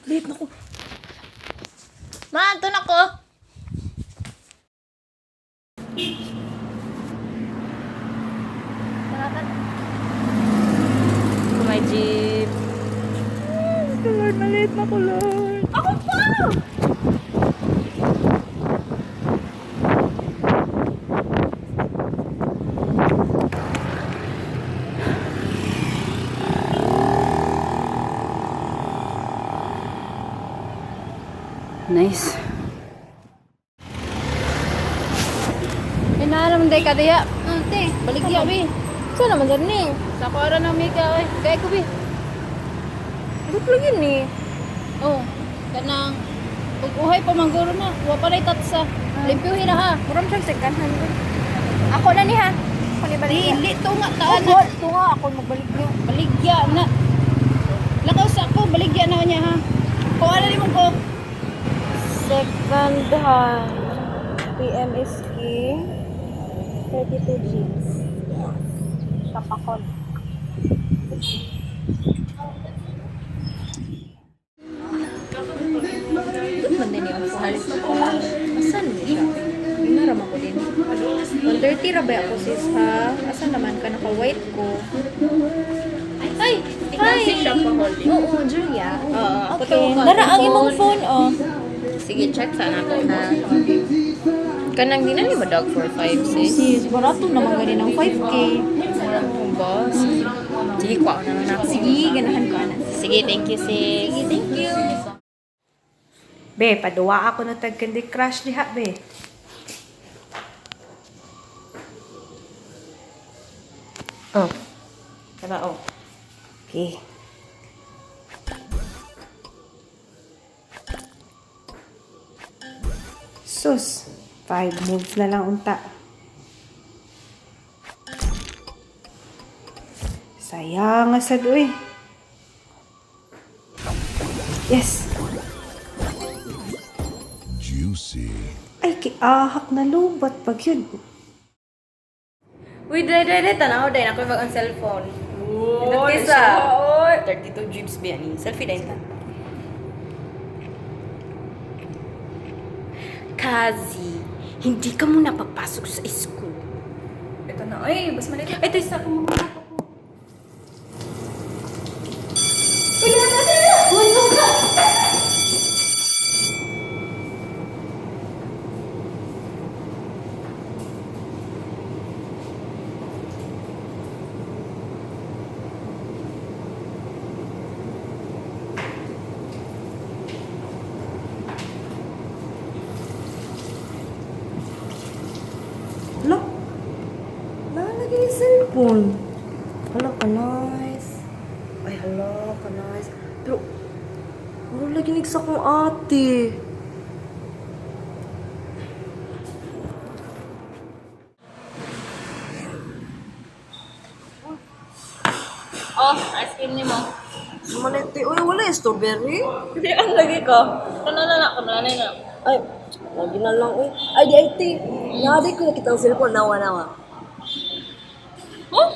Late na ko. Ma, anto na ko. My jeep. Lord, maliit na ko, Lord. Ako pa! Nice. Inaalam day ka diya. Ante, baligya bi. Saan naman dyan ni? Sa ko ara na mika oy. Kay ko bi. Good lagi ni. Oh, kanang ug uhay pa mangguro na. Wa pa nay tatsa. Limpyuhin na ha. Muram siya second hand. Ako na ni ha. Ako ni baligya. Dili to nga taan na. Oh, ito nga ako magbalik niyo. Baligya na. Lakaw sa ako, baligya na niya ha. Kuha na nimo ko. Second hand. PMSK. 32 jeans. Yes. Shopaholic. Man din yung phone. Asan ni siya? Inaram ako din. 130 ra ba ako sis ha? Asan naman ka? Naka-white ko. Ay, Ikaw si Shopaholic. Oo, Julia. Oo, Okay. Nara ang imong phone oh. Sige, check sana ako ha. Kanang di na ni dog 4 5 sis. Sis, barato naman gani ng 5K. Mura mo boss. Sige, kuha na lang ako. Sige, ganahan ko ana. Sige, thank you sis. Sige, thank you. Be, paduwa ako na tag Candy Crush diha, be. Oh. Tara, oh. Okay. Sus, 5 moves na lang unta. Sayang nga sad, uy. Yes. Juicy. Ay, kiahak na lubat pag yun. Uy, dre, dre, dre. Tanaw, dre. Ako yung ang cellphone. Oh, kisa. 32 gigs ba yan? Selfie na ta. Kazi, hindi ka muna papasok sa school. Ito na. Ay, bas maliit. Ito, isa ko mga Hala, nalagay yung cellphone. Hala ka nice. Ay, hala ka nice. Pero, wala lagi sa kong ate. Oh, ice cream nimo. Manete, uy, wala yung strawberry. Hindi ang lagi ko. Kuno na na, kuno na na. Ay, lagi na lang, uy. Ay, di, ay, ti. Naaday ko nakita ang cellphone, nawa, nawa. Oh,